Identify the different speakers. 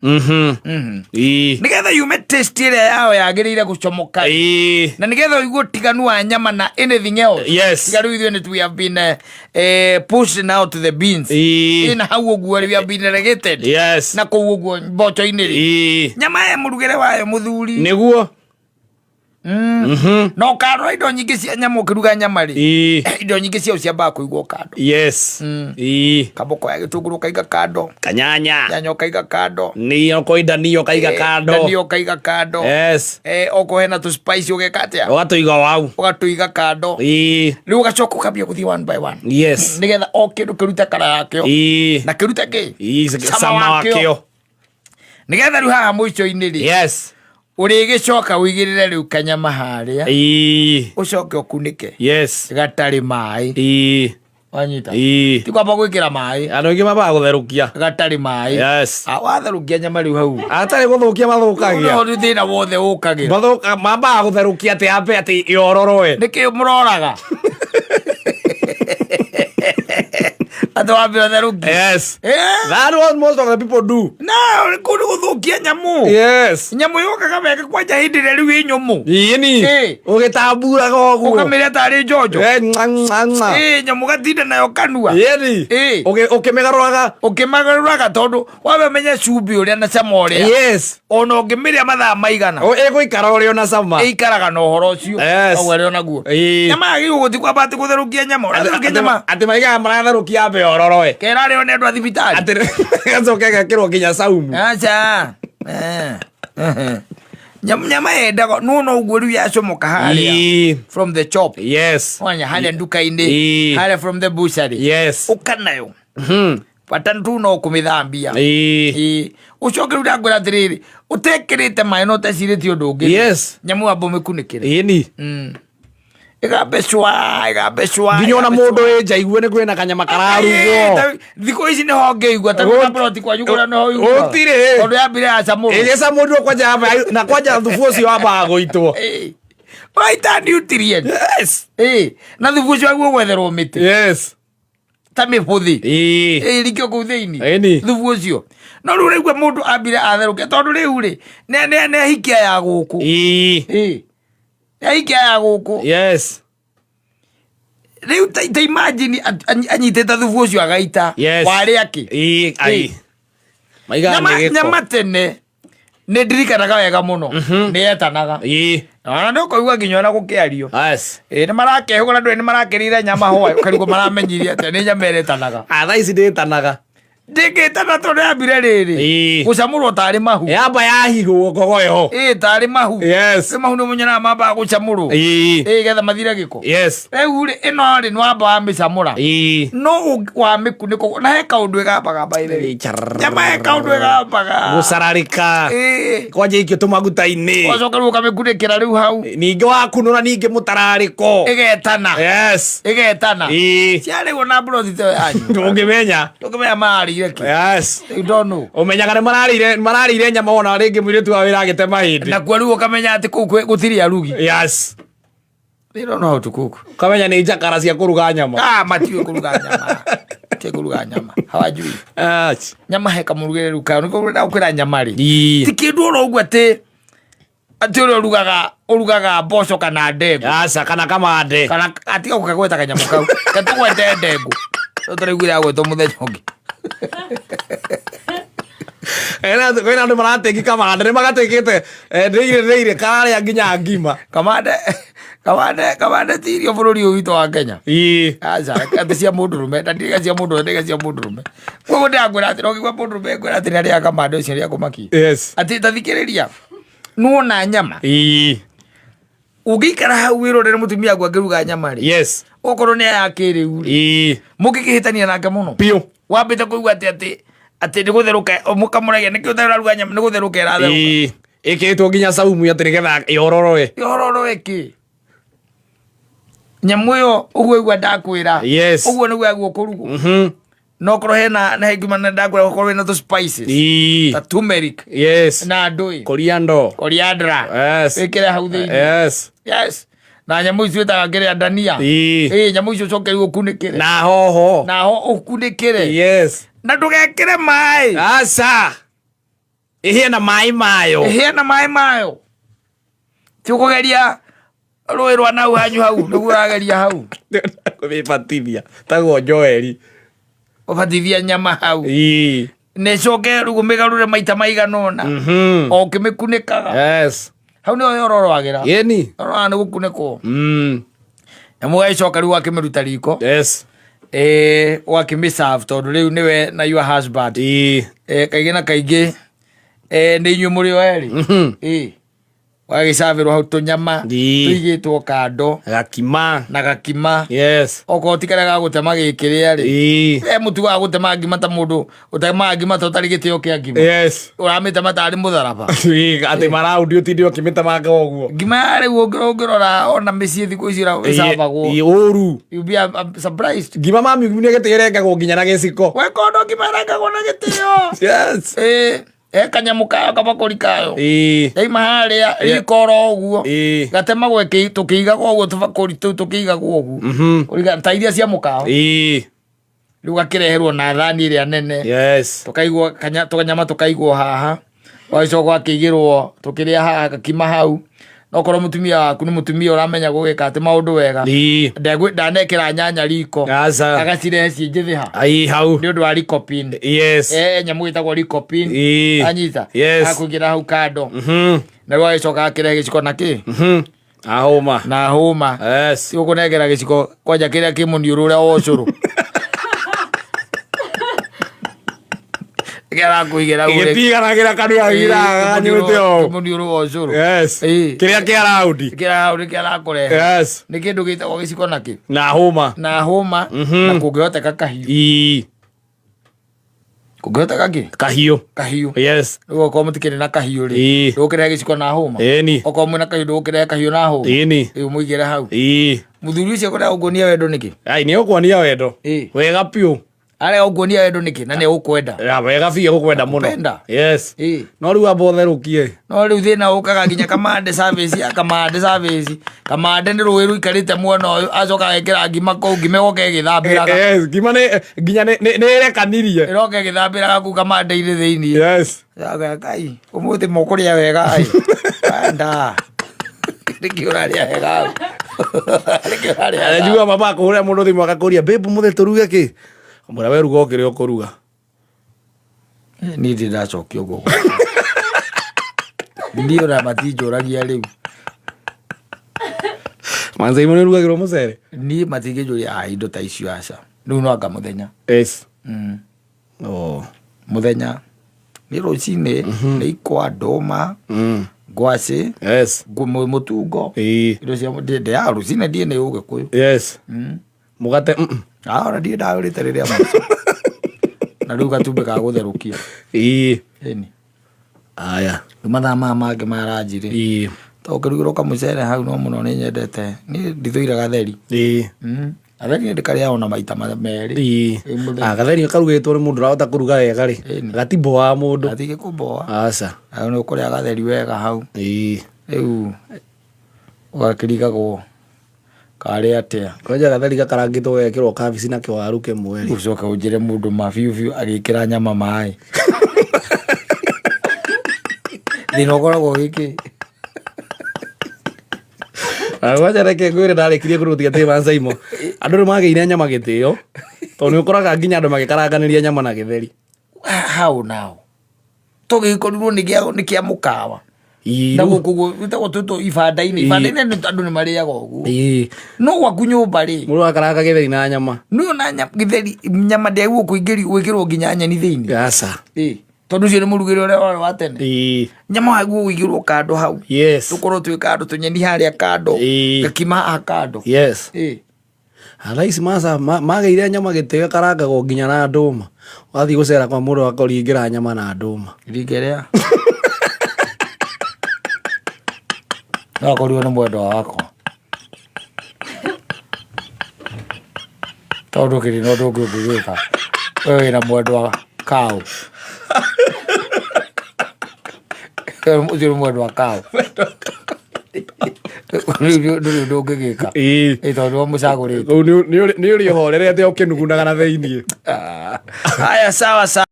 Speaker 1: Ĩĩ.
Speaker 2: Nĩgetha yume taste ĩrĩa yayo yagĩrĩire gũcomoka. Na nĩgetha ũigue ũtiganu wa nyama na anything else. Tiga rĩu ithuĩ nĩ we have been pushed now to the beans. Ĩna hau ũguo rĩ, we have been relegated. Na kũu ũguo mboco-inĩ rĩ. Nyama ya mũrugĩre wayo mũthuri.
Speaker 1: Nĩguo.
Speaker 2: Na ũkarora indo nyingĩ cia nyama ũkĩruga nyama rĩ. Indo nyingĩ ciao ciambaga kũigwo kando. Kamba ũkoya gĩtũngũrũ ũkaiga kando.
Speaker 1: Kanyanya.
Speaker 2: Nyanya ũkaiga kando.
Speaker 1: Nĩyo koinda niyo kaiga kando.
Speaker 2: Dania ũkaiga kando. Okorwo hena tũ spice ũgeka atĩa?
Speaker 1: Ũgatũiga wau.
Speaker 2: Ũgatũiga kando. Rĩu ũgacoka ũkambia gũthiĩ one by one. Nĩgetha o kĩndũ kĩrute kara yakĩo. Na kĩrute kĩ?
Speaker 1: Cama
Speaker 2: Cama
Speaker 1: wakĩo.
Speaker 2: wakĩo. Nĩgetha rĩu haha mũico-inĩ rĩ. Ũrĩgĩcoka ũigĩrĩre rĩu kanyama harĩa. Ũcoke ũkunĩke. Gatarĩ maĩ. Wanyita? Ti kwamba gwĩkĩra maĩ.
Speaker 1: Andũ aingĩ mambaga gũtherũkia.
Speaker 2: Gatarĩ maĩ. Watherũkia nyama rĩu hau.
Speaker 1: Atarĩ gũthũkia mathũkagia.
Speaker 2: Ũũ nĩ thĩna wothe ũkagĩra.
Speaker 1: Mathũka mambaga gũtherũkia atĩ ambe atĩ yororoe.
Speaker 2: Nĩkĩ mũroraga? Atĩ wambe ũtherũkie.
Speaker 1: That what most of the people do.
Speaker 2: Na kũu nĩ gũthũkia nyamũ. Nyamũ yũkaga wega kwanja hĩndĩ ĩrĩa rĩu ĩ nyũmũ.
Speaker 1: Ĩni. Ũgĩtamburaga ũguo.
Speaker 2: Ũkamĩrĩa tarĩ njonjo.
Speaker 1: Ng'a, ng'a, ng'a.
Speaker 2: Nyamũ gatinda nayo kanua.
Speaker 1: Ĩni. Ũkĩmĩgarũraga.
Speaker 2: Ũkĩmagarũraga tondũ wambe ũmenye cumbĩ ũrĩa na cama ũrĩa. Ona ũngĩmĩrĩa mathaa maigana.
Speaker 1: Ĩgũikara ũrĩ ona cama.
Speaker 2: Ĩikaraga na ũhoro ũcio. Ũguo ĩrĩ onaguo. Nyama yagĩrĩirwo gũthiĩ kwamba atĩ gũtherũkia nyama. Ũratherũkia nyama.
Speaker 1: Atĩ maigaga maratherũkia ambe yororoe.
Speaker 2: Kera rĩo nĩ andũ a thibitarĩ.
Speaker 1: Atĩ gacoke gekĩrwo nginya saumu.
Speaker 2: Aca. Nyama yendaga no ũguo rĩu yacomoka harĩa. From the chop. Wanya harĩa nduka-inĩ. Harĩa from the butchery. Ũka nayo. Bata tu no kũmĩthambia. Ũcoke rĩu ndakwĩra atĩrĩrĩ, ũtekĩrĩte maĩ na ũtecirĩtie ũndũ ũngĩ. Nyamũ wamba ũmĩkunĩkĩre. Ĩgambe cwa, ĩgambe cwa.
Speaker 1: Nginya ona
Speaker 2: ĩgambe
Speaker 1: mũndũ
Speaker 2: cwa.
Speaker 1: ĩ nja igue nĩ kwĩna kanyama kararugwo.
Speaker 2: Thikũ ici nĩho ngĩigua ta kwĩna ploti kwanyu kũrĩa nĩho ũiguaga.
Speaker 1: Gũtirĩ.
Speaker 2: Tondũ yambire yacamũrwo.
Speaker 1: Ĩgĩcamũrwo kwanja yamba na kwanja thubu ũcio wambaga gũitwo.
Speaker 2: Waita nutrient. Na thubu ũcio waguo gwetherwo mĩtĩ. Ta mĩbũthi. Ĩrikio kũu thĩinĩ. Thubu ũcio. No rĩu ũraigua mũndũ ambire atherũke tondũ rĩu rĩ, nĩ ahikia ya gũkũ. Nĩ ahikia ya gũkũ. Rĩu ta imagine anyitĩte thubu ũcio agaita. Warĩa kĩ?
Speaker 1: Ai. Maigaga
Speaker 2: Nyama,
Speaker 1: nĩ gĩko.
Speaker 2: nyama tene nĩ ndirikanaga wega mũno. Nĩ yetanaga. Ona nĩ ũkũigua nginya ona gũkĩario. Nĩ marakehũgũra ndũĩ nĩ marakĩrĩire nyama hwaĩ ũkarigwo maramenyire atĩa nĩ nyama ĩretanaga.
Speaker 1: Thaa ici ndĩtanaga.
Speaker 2: Ndĩngĩtana tondũ yambire rĩrĩ. Gũcamũrwo tarĩ mahu.
Speaker 1: Yamba yahihwo ngogoyo.
Speaker 2: Tarĩ mahu. Nĩ mahu nĩ mũnyonaga mambaga gũcamũrwo. Getha mathire gĩko. Rĩu rĩ ĩno rĩ nĩ wamba wamĩcamũra. No wamĩkunĩka na he kaũndũ ĩgambaga by the way. Nyama he kaũndũ ĩgambaga.
Speaker 1: Gũcararĩka. Kwanja ikio tũmaguta-inĩ.
Speaker 2: Ũgacoka rĩu ũkamĩkunĩkĩra rĩu hau.
Speaker 1: Ningĩ wakunũra ningĩ mũtararĩko.
Speaker 2: Ĩgetana. Ĩgetana. Ciarĩgwo na mburoti ta yanyu.
Speaker 1: Ndũngĩmenya.
Speaker 2: Ndũngĩmenya mararĩire kĩ. You don't know.
Speaker 1: Ũmenyaga nĩ mararĩire nyama wona rĩngĩ mũirĩtu wa wĩra agĩtema hĩndĩ.
Speaker 2: Nakuo rĩu ũkamenya atĩ kũu gũtirĩ arugi. They don't know how to cook.
Speaker 1: Ũkamenya nĩ njakara cia kũruga nyama.
Speaker 2: Matiũĩ kũruga nyama. Matiũĩ kũruga nyama. Hawajui. Nyama he kamũrugĩre rĩu kayo. Nĩkĩo ndagũkwĩra nyama rĩ. Ti kĩndũ oro ũguo atĩ ũrĩa ũrugaga mboco kana ndengũ.
Speaker 1: Aca, kana kamande.
Speaker 2: Kana atiga gũkagweta kanyamũ kau. Ketũgwete ndengũ. No tũraiguire agwetwo mũthenya ũngĩ.
Speaker 1: Kwĩna andũ maratĩki kamande, nĩ magatĩkĩte, ndĩire, ndĩire, kararĩa nginya ngima.
Speaker 2: Kamande, kamande, kamande ti irio bũrũri ũyũ witũ wa Kenya. Aca, atĩ cia mũndũrũme, na ndiga cia mũndũrũme, ndiga cia mũndũrũme. Koguo ndĩrakwĩra atĩ, ũngĩigua mũndũrũme ngwĩra atĩ nĩarĩaga kamande ũcio nĩekũmakia. Atĩ ta thikĩrĩria, nĩwona nyama. Ũngĩikara hau wĩrorere mũtumia waku akĩruga nyama rĩ. Okorwo nĩ aya kĩrĩu rĩ. Mũngĩkĩhĩtania nake mũno.
Speaker 1: Biũ.
Speaker 2: Wambĩte kũigua atĩ atĩ atĩ nĩ gũtherũka, mũkamũragia nĩkĩ ũtarĩ ũraruga nyama, nĩ gũtherũka ĩratherũka.
Speaker 1: Ĩkĩrĩtwo nginya saumu atĩ nĩgetha yororoe.
Speaker 2: Yororoe kĩ? Nyamũ ĩyo ũguo igua ndakwĩra. Ũguo nĩguo yaguo kũrugwo. No korwo hena na hengima na ndakwĩra okorwo wĩna tũ spices. Ta turmeric. Na ndũĩ.
Speaker 1: Coriander.
Speaker 2: Coriander. Wĩkĩre hau thĩinĩ. Na nyamũ icio ĩtaga kĩrĩa ndania. Nyamũ icio ũcoke rĩu ũkunĩkĩre.
Speaker 1: Na hoho.
Speaker 2: Na ho ũkunĩkĩre. Na ndũgekĩre maĩ.
Speaker 1: Aca. Ĩhĩe na maĩ mayo.
Speaker 2: Ĩhĩe na maĩ mayo. Ti ũkũgeria rũĩ rwa nau hanyu hau nĩguo ũrageria hau.
Speaker 1: Kũmĩbatithia tagwo Joeli.
Speaker 2: Ũbatithia nyama hau.
Speaker 1: Ĩĩ.
Speaker 2: Na ĩcoke rĩu ũmĩgarũre maita maigana ũna.
Speaker 1: Mhm.
Speaker 2: O ũkĩmĩkunĩkaga.
Speaker 1: Yes.
Speaker 2: Hau nĩho yororoagĩra.
Speaker 1: Ĩni.
Speaker 2: Yororoaga nĩ gũkunĩkwo.
Speaker 1: Mm.
Speaker 2: Nyamũ ũgagĩcoka rĩu ũgakĩmĩruta riko.
Speaker 1: Yes.
Speaker 2: Ũgakĩmĩserve tondũ rĩu nĩwe na your husband.
Speaker 1: Ĩĩ.
Speaker 2: Kaingĩ na kaingĩ nĩ inyuĩ mũrĩ o erĩ.
Speaker 1: Mhm.
Speaker 2: Ĩĩ. Ũgagĩcabĩrwo hau tũnyama
Speaker 1: Ĩĩ.
Speaker 2: tũigĩtwo kando
Speaker 1: Gakima.
Speaker 2: na gakima.
Speaker 1: Yes.
Speaker 2: Okorwo ti karĩa ga gũtema gĩkĩrĩa rĩ.
Speaker 1: Ĩĩ.
Speaker 2: He mũtugo wa gũtema ngima ta mũndũ ũtemaga ngima ta ũtarĩ gĩtĩo kĩa ngima.
Speaker 1: Yes.
Speaker 2: Ũramĩtema tarĩ mũtharaba.
Speaker 1: Ĩĩ, atĩ maraundi ũtinde ũkĩmĩtemanga ũguo.
Speaker 2: Ngima ya rĩu ũngĩrora ona mĩciĩ thikũ ici ĩcabagwo.
Speaker 1: Ĩĩ, ũru.
Speaker 2: You'll be surprised.
Speaker 1: Ngima mami nĩ gĩtĩ ĩrengagwo nginya na gĩciko.
Speaker 2: Wekondo ngima ĩrengagwo na gĩtĩo.
Speaker 1: Yes.
Speaker 2: Ĩĩ. He kanyamũ kayo kabakũri kayo.
Speaker 1: Ĩĩ.
Speaker 2: Yaima harĩa riko oro ũguo.
Speaker 1: Ĩĩ.
Speaker 2: Gatemagwo tũkĩigagwo ũguo tũbakũri tũu tũkĩigagwo ũguo.
Speaker 1: Mhm.
Speaker 2: Kũringana ta iria cia mũkawa.
Speaker 1: Ĩĩ.
Speaker 2: Rĩu gakĩreherwo na thani ĩrĩa nene.
Speaker 1: Yes.
Speaker 2: Tũkaigwo tũkanyama tũkaigwo haha. Ũgagĩcoka ũgakĩigĩrwo tũkĩrĩa haha gakima hau. No korwo mũtumia waku nĩ mũtumia ũramenya gũgĩka atĩ maũndũ wega.
Speaker 1: Ĩĩ.
Speaker 2: Ndanekĩra nyanya riko.
Speaker 1: Aca.
Speaker 2: Agacirehe ciĩ njĩthĩ ha.
Speaker 1: Ai hau.
Speaker 2: Nĩ ũndũ wa lycopene.
Speaker 1: Yes.
Speaker 2: Nyamũ ĩtagwo lycopene.
Speaker 1: Ĩĩ.
Speaker 2: Anyita.
Speaker 1: Yes.
Speaker 2: Akũigĩra hau kando.
Speaker 1: Mhm.
Speaker 2: Na rĩu agĩcoka akĩrehe gĩciko na kĩ?
Speaker 1: Mhm. Ahũma.
Speaker 2: Na hũma.
Speaker 1: Yes.
Speaker 2: Ti ũkũnengera gĩciko kwanja kĩrĩa kĩ mũniũrũ ũrĩa wa ũcũrũ. Kĩrakũigĩra hau ũrĩa-
Speaker 1: Gĩtiganagĩra kanua giraga nyuĩte ũũ.
Speaker 2: Kĩmũniũrũ wa ũcũrũ.
Speaker 1: Yes.
Speaker 2: Ĩĩ.
Speaker 1: Kĩrĩa kĩa raundi.
Speaker 2: Kĩrĩa nĩ kĩrakũrehe.
Speaker 1: Yes.
Speaker 2: Nĩ kĩndũ gĩtagwo gĩciko na kĩ?
Speaker 1: Na hũma.
Speaker 2: Na hũma
Speaker 1: Mhm.
Speaker 2: na kũngĩhoteka kahiũ.
Speaker 1: Ĩĩ.
Speaker 2: Kũngĩhoteka kĩ?
Speaker 1: Kahiũ.
Speaker 2: Kahiũ.
Speaker 1: Yes.
Speaker 2: Rĩu okorwo mũtikĩrĩ na kahiũ rĩ,
Speaker 1: Ĩĩ.
Speaker 2: ndũgũkĩrehe gĩciko na hũma.
Speaker 1: Ĩni.
Speaker 2: Okorwo mwĩna kahiũ ndũgũkĩrehe kahiũ na hũma.
Speaker 1: Ĩni.
Speaker 2: Rĩu mũigĩre hau.
Speaker 1: Ĩĩ.
Speaker 2: Mũthuri ũcio kũrĩa ũkuonia wendo nĩkĩ?
Speaker 1: Ai nĩ ũkuonia wendo.
Speaker 2: Ĩĩ.
Speaker 1: Wega biũ.
Speaker 2: Arĩa ũkuonia wendo nĩkĩ na nĩ ũkwenda.
Speaker 1: Ya wega biũ gũkwenda mũno.
Speaker 2: Nakupenda.
Speaker 1: Yes.
Speaker 2: Ĩĩ.
Speaker 1: No rĩu amba ũtherũkie.
Speaker 2: No rĩu thĩna ũkaga nginya kamande service ya kamande service. Kamande nĩ rũĩ rũikarĩte mwena ũyũ acoka agekĩra ngima kũu ngima ĩgoka ĩgĩthambĩraga.
Speaker 1: Yes, ngima nĩ nginya nĩ nĩ ĩrekanirie.
Speaker 2: Ĩroka ĩgĩthambĩraga kũu kamande-inĩ thĩiniĩ.
Speaker 1: Yes.
Speaker 2: Yaga Ngai, ũmũthĩ mũkũrĩa wega ĩ. Anda. Nĩkĩ ũrarĩa wega? Nĩkĩ ũrarĩa wega?
Speaker 1: Njua mama akũhũrĩra mũndũ thimũ akakũria babe ũmũthĩ tũruge kĩ? Mwĩra we ruga o kĩrĩa ũkũruga.
Speaker 2: Niĩ ndirĩ ndacokia ũguo. Niĩ ona matinjũragia rĩu.
Speaker 1: Manze imwe nĩũrugagĩrwo mũcere?
Speaker 2: Niĩ matingĩnjũria indo ta icio aca. Rĩu no anga mũthenya.
Speaker 1: Yes.
Speaker 2: Mm.
Speaker 1: Oh.
Speaker 2: Mũthenya. Nĩ rũcinĩ, nĩ ikwa, ndũma,
Speaker 1: Mm.
Speaker 2: ngwacĩ,
Speaker 1: Yes.
Speaker 2: mũtungo.
Speaker 1: Ĩĩ.
Speaker 2: Indo cia ndĩaga rũcinĩ ndiĩ nĩ ũgĩkũyũ.
Speaker 1: Yes.
Speaker 2: Mm.
Speaker 1: Mũgate.
Speaker 2: Ah, ona ndirĩ ndagũrĩte rĩrĩa mũico. Na rĩu gatumbĩ ga gũtherũkia.
Speaker 1: Ĩĩ.
Speaker 2: Ĩni.
Speaker 1: Aya.
Speaker 2: Rĩu mathaa maya mangĩ ma ranji rĩ.
Speaker 1: Ĩĩ.
Speaker 2: To ũkĩrugĩrwo kamũcere hau no mũno nĩ nyendete. Niĩ ndithũire gatheri.
Speaker 1: Ĩĩ.
Speaker 2: Gatheri nĩ ndĩkarĩaga ona maita merĩ.
Speaker 1: Ĩĩ.
Speaker 2: Ĩ mũthenya.
Speaker 1: Ah, gatheri karugĩtwo nĩ mũndũ ũrahota kũruga wega rĩ.
Speaker 2: Ĩni.
Speaker 1: Gatimboaga mũndũ.
Speaker 2: Gatingĩkũmboa.
Speaker 1: Aca.
Speaker 2: Hau nĩ ũkũrĩa gatheri wega hau.
Speaker 1: Ĩĩ.
Speaker 2: Rĩu ũgakĩrigagwo karĩ atĩa.
Speaker 1: Kwanja gatheri gakarangĩtwo gagekĩrwo kabici na kĩwaru kĩmwe rĩ.
Speaker 2: Ũcoke ũnjĩre mũndũ ma biũ biũ agĩkĩra nyama maĩ. Thĩna ũkoragwo wĩkĩ?
Speaker 1: Kwanja reke ngwĩre ndarĩkirie kũrũtia atĩ Mansaimo. Andũ nĩ magĩire nyama gĩtĩo. Tondũ nĩ ũkoraga nginya andũ magĩkaranganĩria nyama na gĩtheri.
Speaker 2: How now? Tũgĩkorirwo nĩ kĩa mũkawa.
Speaker 1: Ĩĩ.
Speaker 2: Na gũkũ guo gwĩtagwo tũtũ ibanda-inĩ.
Speaker 1: Ĩĩ.
Speaker 2: Ibanda-inĩ andũ nĩ marĩaga ũguo.
Speaker 1: Ĩĩ.
Speaker 2: No gwaku nyũmba rĩ.
Speaker 1: Mũndũ akaranga gĩtheri na nyama.
Speaker 2: Nĩ ona gĩtheri nyama ndĩagĩrĩirwo kũingĩrio gwĩkĩrwo nginya nyeni thĩinĩ.
Speaker 1: Aca.
Speaker 2: Ĩĩ. Tondũ ũcio nĩ mũrugĩre ũrĩa warĩ wa tene.
Speaker 1: Ĩĩ.
Speaker 2: Nyama wagĩrĩirwo kũigĩrwo kando hau.
Speaker 1: Yes.
Speaker 2: Tũkorwo twĩ kando tũnyeni harĩa kando.
Speaker 1: Ĩĩ.
Speaker 2: Gakima haha kando.
Speaker 1: Yes.
Speaker 2: Ĩĩ.
Speaker 1: Thaa ici magĩire nyama gĩtĩo ĩkarangagwo nginya na ndũma. Wathiĩ gũcera kwa mũndũ akũringĩra nyama na ndũma.
Speaker 2: Ringerea. No akorirwo nĩ mwendwa wakwa. Tondũ kĩrĩ na ũndũ ũngĩ ũngĩgĩka. We wĩna mwendwa kaũ. Ũcio nĩ mwendwa kaũ. Rĩu ndũrĩ ũndũ ũngĩgĩka.
Speaker 1: Ĩĩ.
Speaker 2: Ĩ tondũ nĩwe mũcagũrĩte.
Speaker 1: Rĩu nĩ ũrĩ ũhorerete ũkĩnugunaga na thĩiniĩ.
Speaker 2: Haya sawa sawa.